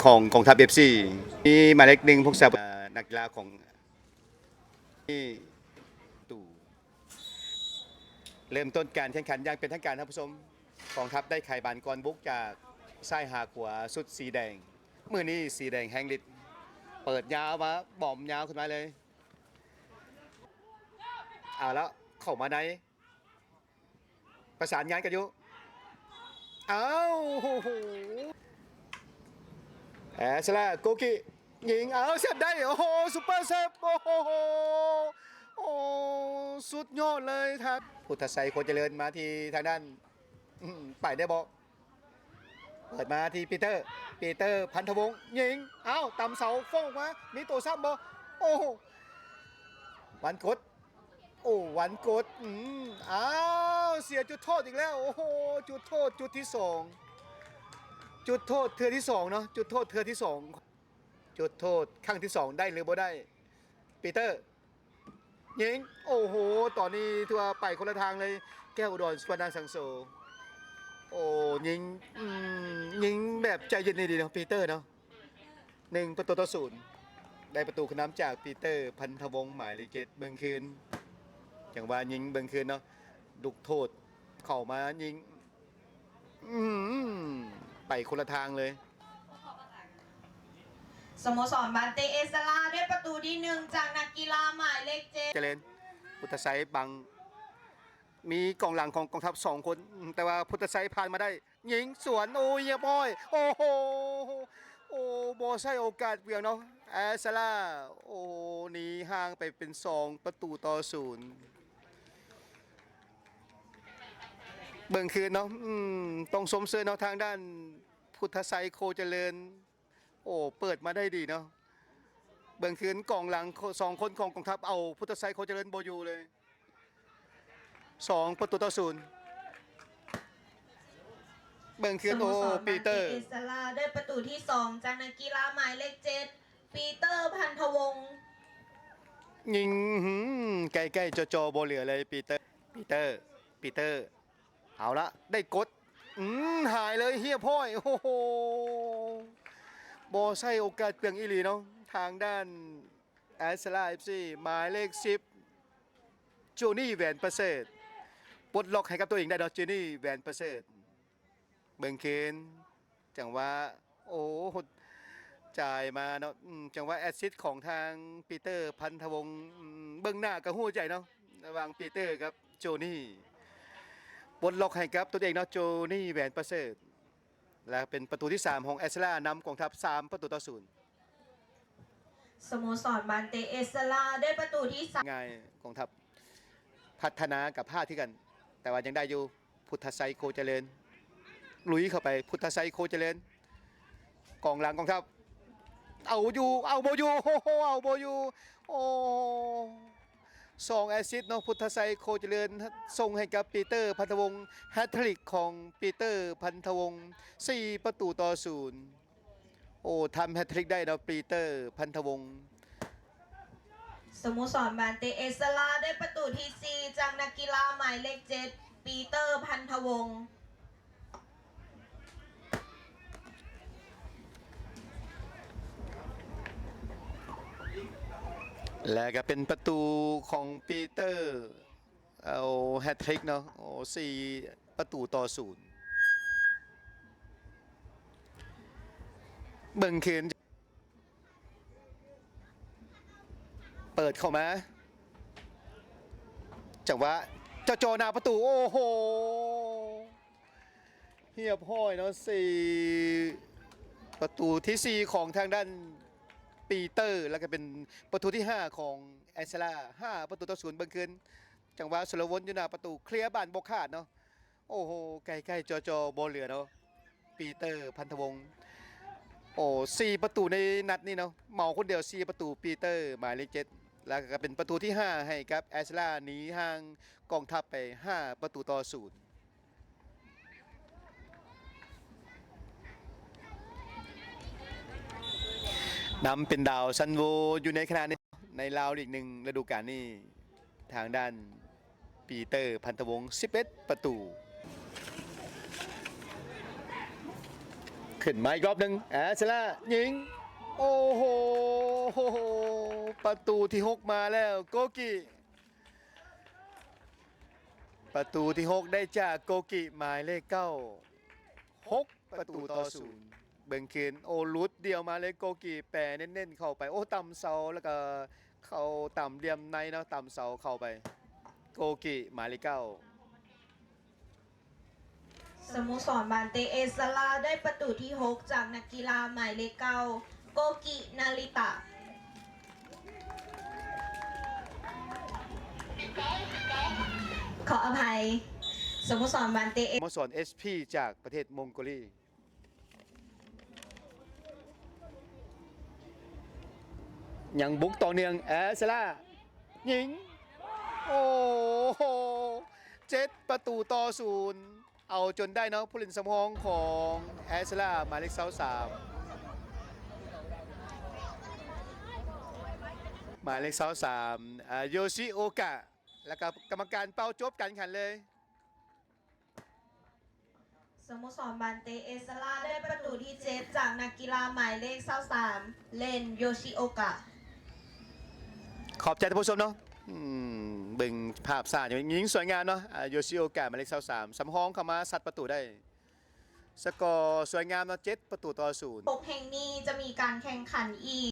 ຂອງກອງທັບ ເອັຟ ຊີ ມີໝາຍເລກໜຶ່ງ ພວກສາ ເອີ ນັກກິລາຂອງ ນີ້ ຕູ ເລີ່ມຕົ້ນການແຂ່ງຂັນຢ່າງເປັນທາງການ ທ່ານຜູ້ຊົມ. ກອງທັບໄດ້ໄຂບານກ່ອນບຸກຈາກຊ້າຍຫາຂວາ ຊຸດສີແດງ. ມື້ນີ້ສີແດງແຮງລິດ ເປີດຍາວມາ ບອມຍາວຂຶ້ນມາເລີຍ. ເອົາແລ້ວ ເຂົ້າມາໃນ ປະສານງານກັນຢູ່ ເອົາ ໂອ້ໂຫ ແອສລາ ໂກກິ ຍິງ ເອົາ ເຊບໄດ້ ໂອ້ໂຫ ຊຸບເປີເຊບ ໂອ້ໂຫ ໂອ້ ສຸດຍອດເລີຍ ທາງ ພຸດທະໄຊ ໂຄຈະເລີນ ມາທີ່ທາງດ້ານ ອືມ ໄປໄດ້ບໍ່? ເປີດມາທີ່ປີເຕີ ປີເຕີ ພັນທະວົງ ຍິງ ເອົ້າ ຕຳເສົາ ໂປ້ງມາ ມີໂຕຊ້ຳບໍ່? ໂອ້ໂຫ ວັນກົດ ໂອ້ ວັນກົດ ອືມ ອ້າວ ເສຍຈຸດໂທດອີກແລ້ວ ໂອ້ໂຫ ຈຸດໂທດຈຸດທີສອງ ຈຸດໂທດເທື່ອທີສອງເນາະ ຈຸດໂທດເທື່ອທີສອງ ຈຸດໂທດຄັ້ງທີສອງ ໄດ້ຫຼືບໍ່ໄດ້? ປີເຕີ ຍິງ ໂອ້ໂຫ ຕອນນີ້ຖືວ່າໄປຄົນລະທາງເລີຍ ແກ້ວອຸດອນ ສຸວັນນາ ສັງໂສ ໂອ້ ຍິງ ອືມ ຍິງແບບໃຈເຢັນດີເນາະ ປີເຕີເນາະ ໜຶ່ງປະຕູຕໍ່ສູນ ໄດ້ປະຕູຂຶ້ນນຳຈາກປີເຕີ ພັນທະວົງ ໝາຍເລກເຈັດ ເບິ່ງຄືນ ຈັງຫວະຍິງເບິ່ງຄືນເນາະ ລູກໂທດເຂົ້າມາຍິງ ອືມ ໄປຄົນລະທາງເລີຍ. ສະໂມສອນບານເຕະເອສລາ ໄດ້ປະຕູທີໜຶ່ງ ຈາກນັກກິລາໝາຍເລກເຈັດ ຈະເລີນ ພຸດທະໄຊ ບັງ ມີກອງຫຼັງຂອງກອງທັບສອງຄົນ ແຕ່ວ່າພຸດທະໄຊຜ່ານມາໄດ້ ຍິງສວນ ໂອ້ ຮຽບຮ້ອຍ ໂອ້ໂຫ ໂອ້ ບໍ່ໃຊ້ໂອກາດເບືອງເນາະ ແອສລາ ໂອ້ ໜີຫ່າງໄປເປັນສອງປະຕູຕໍ່ສູນ. ເບິ່ງຄືນເນາະ ອືມ ຕ້ອງຊົມເຊີຍເນາະ ທາງດ້ານພຸດທະໄຊ ໂຄຈະເລີນ ໂອ້ ເປີດມາໄດ້ດີເນາະ ເບິ່ງຄືນກອງຫຼັງສອງຄົນຂອງກອງທັບ ເອົາພຸດທະໄຊ ໂຄຈະເລີນ ບໍ່ຢູ່ເລີຍ ສອງປະຕູຕໍ່ສູນ ເບິ່ງຄືນ ໂອ້ ສະໂມສອນບານເຕະເອສລາ ໄດ້ປະຕູທີສອງ ຈາກນັກກິລາໝາຍເລກເຈັດ ປີເຕີ ພັນທະວົງ ຍິງ ອືມ ໃກ້ໆ ຈໍ່ໆ ບໍ່ເຫຼືອເລີຍ ປີເຕີ ປີເຕີ ປີເຕີ ເອົາລະ ໄດ້ກົດ ອືມ ຫາຍເລີຍ ຮຽບຮ້ອຍ ໂອ້ໂຫ ບໍ່ໃຊ້ໂອກາດເບືອງອີ່ຫຼີເນາະ ທາງດ້ານແອສລາ ເອັຟ ຊີ ໝາຍເລກສິບ ໂຈນີ ແຫວນປະເສີດ ປົດລັອກໃຫ້ກັບຕົວເອງໄດ້ເນາະ ໂຈນີ ແຫວນປະເສີດ ເບິ່ງຄືນ ຈັງຫວະ ໂອ້ ຈ່າຍມາເນາະ ອືມ ຈັງຫວະແອັດຊິດຂອງທາງປີເຕີ ພັນທະວົງ ອືມ ເບິ່ງໜ້າກໍຮູ້ໃຈເນາະ ລະຫວ່າງປີເຕີກັບໂຈນີ ປົດລັອກໃຫ້ກັບຕົວເອງເນາະ ໂຈນີ ແຫວນປະເສີດ ແລະ ເປັນປະຕູທີສາມຂອງແອັດສະລາ ນຳກອງທັບສາມປະຕູຕໍ່ສູນ. ສະໂມສອນບານເຕະເອສລາ ໄດ້ປະຕູທີສາມ ງ່າຍ ກອງທັບ ພັດທະນາກັບພາດຄືກັນ ແຕ່ວ່າຍັງໄດ້ຢູ່ ພຸດທະໄຊ ໂຄຈະເລີນ ລຸຍເຂົ້າໄປ ພຸດທະໄຊ ໂຄຈະເລີນ ກອງຫຼັງກອງທັບ ເອົາຢູ່ ເອົາບໍ່ຢູ່ ໂອ້ໂຫ ເອົາບໍ່ຢູ່ ໂອ້ ສອງແອັດຊິດເນາະ ພຸດທະໄຊ ໂຄຈະເລີນ ສົ່ງໃຫ້ກັບປີເຕີ ພັນທະວົງ ແຮັດທຣິກຂອງປີເຕີ ພັນທະວົງ ສີ່ປະຕູຕໍ່ສູນ. ໂອ້ ທຳແຮັດທຣິກໄດ້ເນາະ ປີເຕີ ພັນທະວົງ. ສະໂມສອນບານເຕະເອສລາ ໄດ້ປະຕູທີສີ່ ຈາກນັກກິລາໝາຍເລກເຈັດ ປີເຕີ ພັນທະວົງ. ແລະກໍເປັນປະຕູຂອງປີເຕີ ເອົາແຮັດທຣິກເນາະ ໂອ້ ສີ່ປະຕູຕໍ່ສູນ ເບິ່ງຄືນ ເປີດເຂົ້າມາ ຈັງຫວະເຈາະຈໍ່ໜ້າປະຕູ ໂອ້ໂຫ ຮຽບຮ້ອຍເນາະ ສີ່ ປະຕູທີສີ່ຂອງທາງດ້ານປີເຕີ ແລ້ວກໍເປັນປະຕູທີຫ້າຂອງແອັດສະລາ ຫ້າປະຕູຕໍ່ສູນ ເບິ່ງຄືນ ຈັງຫວະສຸລະວົນຢູ່ໜ້າປະຕູ ເຄລຍບານບໍ່ຂາດເນາະ ໂອ້ໂຫ ໃກ້ໆ ຈໍ່ໆ ບໍ່ເຫຼືອເນາະ ປີເຕີ ພັນທະວົງ ໂອ້ ສີ່ປະຕູໃນນັດນີ້ເນາະ ເໝົາຄົນດຽວສີ່ປະຕູ ປີເຕີ ໝາຍເລກເຈັດ ແລ້ວກໍເປັນປະຕູທີຫ້າໃຫ້ກັບແອັດສະລາ ໜີຫ່າງກອງທັບໄປຫ້າປະຕູຕໍ່ສູນ. ນຳເປັນດາວຊັ້ນໂວຢູ່ໃນຂະນະນີ້ ໃນລາວລີກໜຶ່ງລະດູການນີ້ ທາງດ້ານປີເຕີ ພັນທະວົງ ສິບເອັດປະຕູ. ຂຶ້ນມາອີກລອບໜຶ່ງ ແອສເຊລາຍິງ ໂອ້ໂຫ ປະຕູທີຫົກມາແລ້ວ ໂກກິ ປະຕູທີຫົກໄດ້ຈາກໂກກິ ໝາຍເລກເກົ້າ ຫົກປະຕູຕໍ່ສູນ ເບິ່ງຄືນ ໂອ້ ຫຼຸດດ່ຽວມາເລີຍ ໂກກິ ແປເນັ້ນໆເຂົ້າໄປ ໂອ້ ຕຳເສົາ ແລ້ວກໍເຂົ້າຕຳຫຼ່ຽມໃນເນາະ ຕຳເສົາເຂົ້າໄປ ໂກກິ ໝາຍເລກເກົ້າ. ສະໂມສອນບານເຕະເອສລາ ໄດ້ປະຕູທີຫົກ ຈາກນັກກິລາໝາຍເລກເກົ້າ ໂກກິ ນາລິຕະ ຂໍອະໄພ ສະໂມສອນບານເຕະເອ ສະໂມສອນເອສພີ ຈາກປະເທດມົງໂກລີ. ຍັງບຸກຕໍ່ເນື່ອງ ແອສເຊລາຍິງ ໂອ້ໂຫ ເຈັດປະຕູຕໍ່ສູນ ເອົາຈົນໄດ້ເນາະ ຜູ້ຫຼິ້ນສຳຮອງຂອງແອສເຊລາ ໝາຍເລກຊາວສາມ ໝາຍເລກຊາວສາມ ອາ ໂຢຊິໂອກະ ແລ້ວກໍກຳມະການເປົ່າຈົບການຂັນເລີຍ. ສະໂມສອນບານເຕະເອສລາ ໄດ້ປະຕູທີເຈັດ ຈາກນັກກິລາໝາຍເລກຊາວສາມ ເລນ ໂຢຊິໂອກະ. ຂອບໃຈທ່ານຜູ້ຊົມເນາະ ອືມ ເບິ່ງພາບຊ້າ ຍິງສວຍງາມເນາະ ອາ ໂຢຊິໂອກະ ໝາຍເລກຊາວສາມ ສຳຮອງເຂົ້າມາຊັດປະຕູໄດ້ ສະກໍສວຍງາມເນາະ ເຈັດປະຕູຕໍ່ສູນ. ຫົກແຫ່ງນີ້ຈະມີການແຂ່ງຂັນອີກ.